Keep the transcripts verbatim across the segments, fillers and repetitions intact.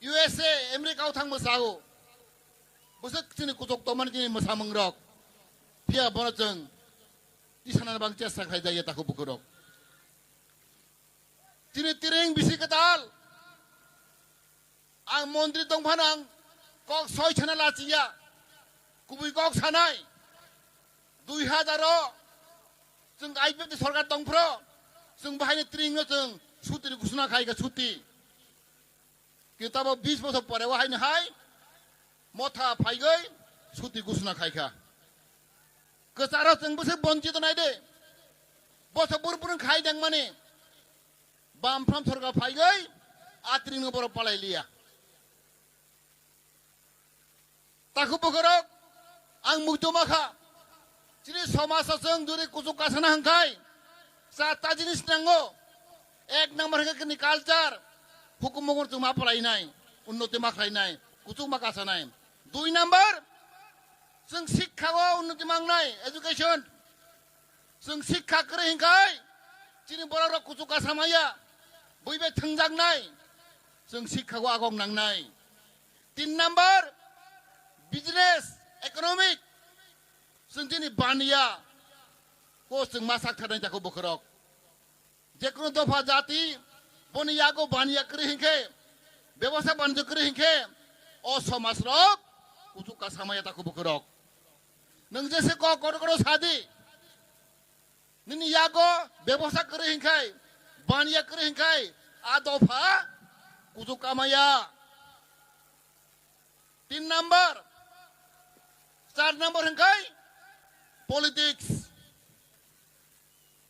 U S A, America o thang mwsao. Bwswk chini kuchuk tongmani chini mwsamung rok. Phiya bono chwng tisana bang chesta khlai jaya takhuk bukhuk rok. Chini tiring bisi kwtal. Ang montri tong phano ang kok soi sana lachiya. Kubui kok sanai. Dui hajar o chwng I P F T sorkar tong phro. Chwng bahai ni tiring no chwng suti ni ghosona khai kha suti. Kitabo bis bosor pore o haini hai motha phaigwi suti ghosona khai kha. Kwcharo chwng bwswk bonchito nai de. Bosor bur burung khai dengmani. Bamphram sorkar phaigwi atring no borok palai liya. Takhuk bukhuk rok, ang muitu ma kha. Chini somaj o chwng jodi kuchuk kasana hwnkhe, char ta jinis nango. Ek number hwnkhe chini culture, hukumu chwng ma palainai, unnoti ma khlainai, kuchuk ma kasanai. Dui number, chwng sikha o unnoti mangnai, education. Chwng sikha kwrwi hwnkhe, chini borok rok kuchuk kasa maya, bui bai thwngjaknai. Chwng sikha o agok nangnai. Tin number, business, economic. Chwng chini baniya ko chwng ma sak thani takhuk bukhuk rok. Jekunu dopha jati, boni yago baniya kwrwi hwnkhe, bebosta banjo kwrwi hwnkhe, o somaj rok kuchuk kasa maya takhuk bukhuk rok. Nwng jese kok kotor kotor sadi, nini yago bebosta kwrwi hwnkhe, baniya kwrwi hwnkhe, a dopha kuchuk kamaya. Tin number, char number hwnkhe politics.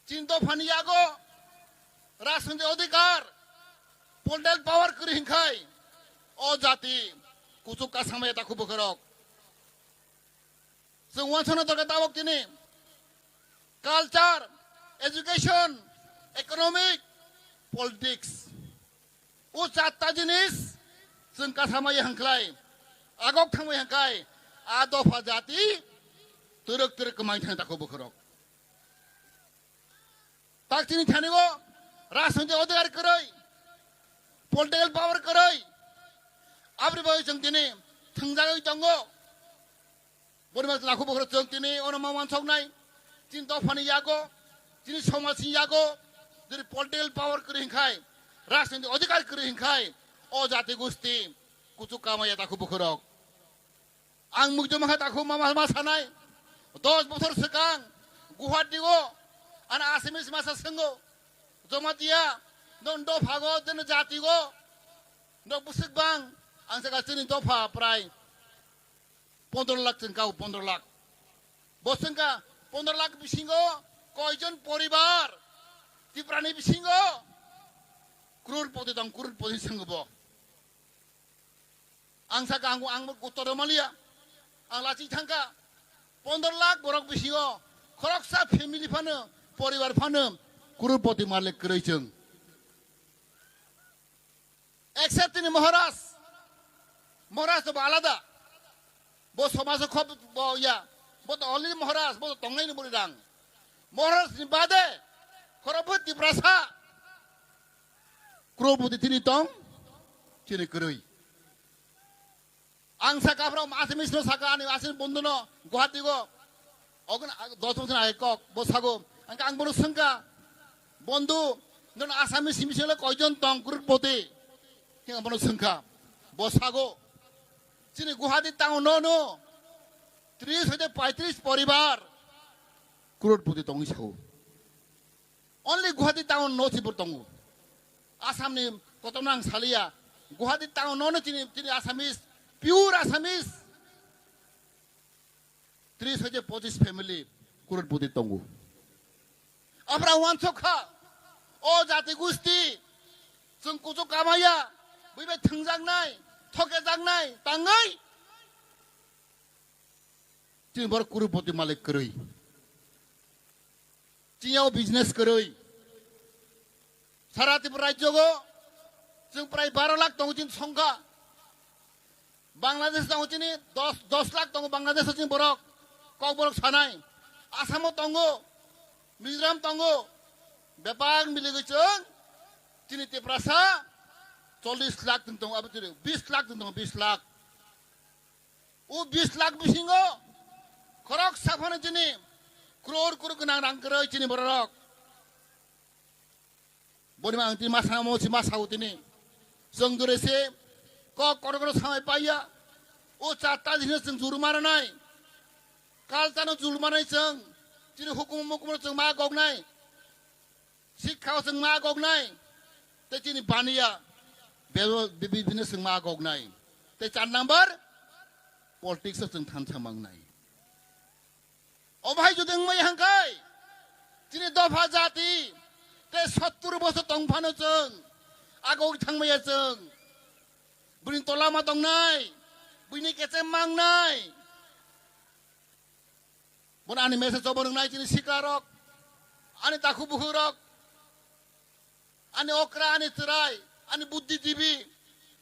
Chini dophani yago rajniti odhikar, political power kwrwi hwnkhe o jati kuchuk kasamaya takhuk bukhuk rok. Chwng wansana dorkar tabok tini culture, education, economic, politics. O chatta jinis chwng kasamaya hwnkhlai, agok thangbai hwnkhlai, a dopha jati twrwk twrwk kwmai thang takhuk bukhuk rok. Tak chini thani o rajniti odhikar kwrwi, political power kwrwi, abri bai chwng tini thwngjagwi tongo. Boni bai takhuk bukhuk rok chwng tini ono ma wansoknai, chini dophani yago, chini somajni yago, jodi political power kwrwi hwnkhe, rajniti odhikar kwrwi hwnkhe, o jati gusti kuchuk kamaya takhuk bukhuk rok. Ang mukjoma kha takhuk ma, ma, ma sanai. Dos bosor swkang Guwahati o ano Assamese masa swngo, Jamatia, no dophago, jeno jatigo, no bwswk bang, ang saka chini dopha prai pondro lakh chwng kao, pondro lakh. Bo chwng kha pondro lakh bisingo koijon poribar Tiprani bisingo crorepoti tong, crorepoti swngo bo. Ang saka ang, ang uttor maliya. Ang lachi thangka. Pondro lakh borok bisingo khoroksa family phano, poribar phano crorepoti malik kwrwi chwng. Except tini Maharaj. Maharaj to bo alada. Bo somajo khob bo ya. Bo to already Maharaj, bo to tongnai ni buri rang. Maharaj ni bade khorokbo Tiprasa. Crorepoti tini tong, tini kwrwi. Ang saka phro Assamese no saka ani Assamese bondhu no Guwahati go. Ogon dos bosor age kok bo sago. Ang ang bono swngka bondhu, nono Assamese simi sele koijon tong crorepoti? Ang bono swngka. Bo sago. Chini Guwahati town no no tris hoite paitris poribar crorepoti tongwi sago. Only Guwahati town no sibor tongo. Assam ni kotorno ang saliya. Guwahati town no no chini, chini Assamese, pure Assamese. Tris hoite pochis family crorepoti tongo. Abra wansok kha. O jati gusti. Chwng kuchuk kamaya. Bui bai thwngjaknai. Thokejaknai. Tangwi. Chini borok crorepoti malik kwrwi. Chini o business kwrwi. Sara Tripura rajyo go chwng prai baro lakh tongo chini songkha. Bangladesh tongo chini dos, dos lakh tongo Bangladesh chini borok. Kokborok sanai. Assam o tongo, Mizoram tongo. Bebak miligwi chwng chini Tiprasa Chollish lakh tong tongo, abo tiri bis lakh tong tongo, bis lakh. O bis lakh bisingo khorok saphano chini crore crore gwnang rang kwrwi chini bororok. Boni ma ang tini ma samo si ma sao tini. Chwng dure se kok kotor kotor samai paiya. O charta jino chwng juru maranai. Kaltano juru maranai chwng. Chini hukum mukum chwng ma goknai. Sikha o chwng ma goknai. Tei chini baniya. Bebo bibi bino chwng ma goknai. Tei char number politics o chwng thansa mangnai. O bahai jodi wngmai hangkai, chini dopha jati, tei sottur bosor tongphano chwng, agoi thangmaya chwng, bini tola ma tongnai, bini kechem mangnai. Bono ani message obo wngnai chini sikla rok, ani takhu bukhu rok. Ani okra, ani chwrai, ani buddhijibi,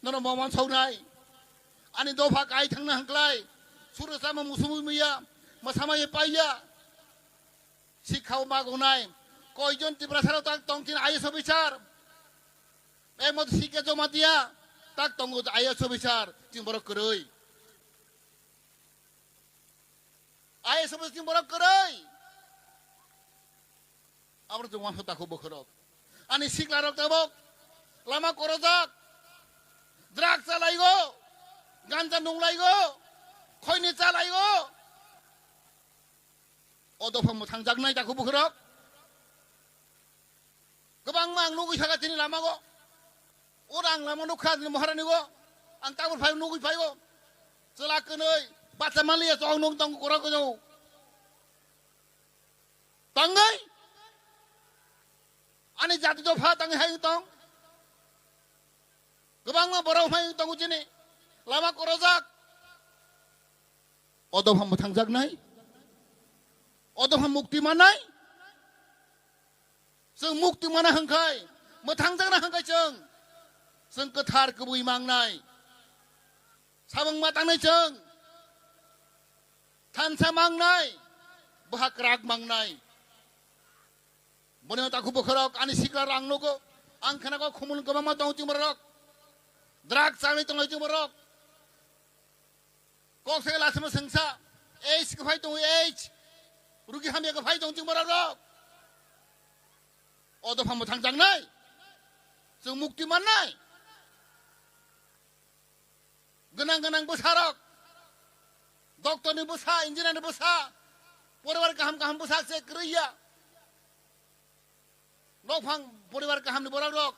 nono moman soknai. Ani dopha kai thangna hangklai, suru sama musumu miya, masama ye paiya. Sikha o magonai, koijon Tiprasa rok tak tong chini I A S officer. Ek mot sikha joma dia, tak tongo I A S officer, chini borok kwrwi. I A S officer chini borok kwrwi. Abro chwng wansuk takhu bukhurok. Ani sikla rok tabok lama korojak. Drug chalaigo. Ganja nunglaigo. Khoini chalaigo. O dopha mwthangjaknai takhu bukhurok. Kwbangma ang nugwi thaka chini lamago. Oro ang lama nukha chini Maharanigo. Ang tabuk phai nugwi phaigo. Chwla kwnwi bacha maliya chong nung tong korok kwnwi. Tangwi ani jati dopha tangwi hai tong. Kwbangma borok hai tongo chini. Lama korojak. O dopha mwthangjaknai. O dopha mukti mannai. Chwng mukti mana hwnkhai, mwthangjakna hwnkhai chwng. Chwng kwthar kwbwi mangnai. Sabang ma tangnai chwng. Thansa mangnai. Bwha kwrak mangnai. Boni takhu bukhurok ani sikla rang nugo. Ang khana ko khumul kwbangma tong chini borok. Drug chani tong chini borok. Kok se lasima sengsa. Age kwphai tongo age. Rugi hamya kwphai tong chini borok rok. O dopha mwthangjaknai. Chwng mukti mannai. Gwnang gwnang bwsarok, doctor ni bwsa, engineer ni bwsa, poribar kaham kaham bwsa se kwrwi ya. Nokphang poribar kaham ni borok rok,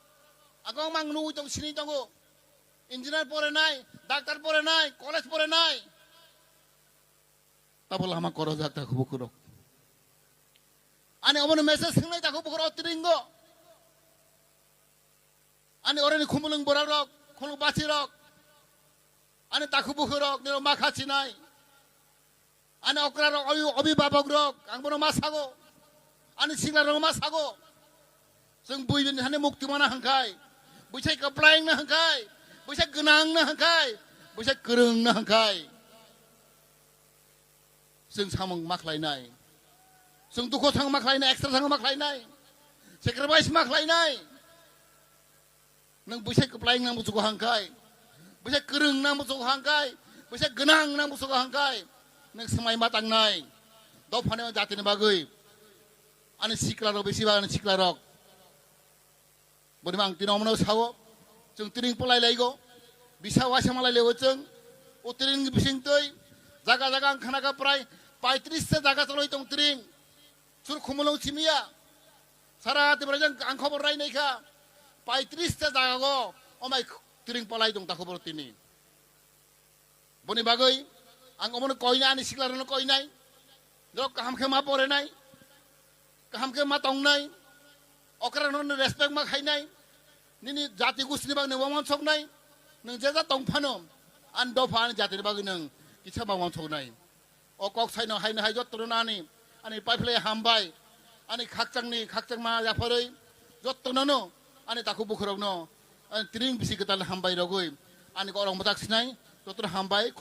agong mang nugwi tong sini tongo. Engineer porenai, doctor porenai, college porenai. Tabo lama korojak takhu bukhurok. Ani obono message swngnai takhu bukhurok tiringo. Ani oroni khumulwng borok rok, khumulwng basi rok. Ani takhu bukhurok nirok ma kha sinai. Ani okra rok, obi, obi babok rok, ang bono ma sago. Ani sikla rok ma sago. Chwng buini hani mukti mana hangkai. Buisai kwplaing na hangkai. Buisai gwnang na hangkai. Buisai kwrwng na hangkai. Chwng samung ma khlainai. Chwng dukho thang ma khlainai, extra thang ma khlainai. Sacrifice ma khlainai. Nwng buisai kwplaing nang buchugo hangkai. Buisai kwrwng nang buchugo hangkai. Buisai gwnang nang buchugo hangkai. Nwng swmai ma tangnai. Dophani jatini bagwi. Ani sikla rok bisi ba ani sikla rok. Boni ang tini omono sao, chwng tiring polai laigo, bisa waisa malai laigo chwng, o tiring bising twi, jaga jaga ang khana kha prai paitris ta jaga choloi tong tiring, sur khumulung simiya, sara tibra jang ang khobor rai nai kha, paitris ta jaga go, omai tiring polai tong ta khobor tini. Boni bagwi ang omono koinai, ani siklarokno koinai. Norok kaham khe ma porenai, kaham khe ma tongnai, okrarokno respect ma khainai, nini jati gustini bagwi nwng wansoknai, nwng je ja tong phano, ani dopha ani jatini bagwi nwng kisa ma wansoknai. O kok saino haino hai jottono ani, ani paiphlai hambai, ani khakchangni khakchangma yapharwi jottonono ani takhu bukhurokno ani tiring bisi kwtal hambai rogwi ani korok mwchak sinai jottono hambai.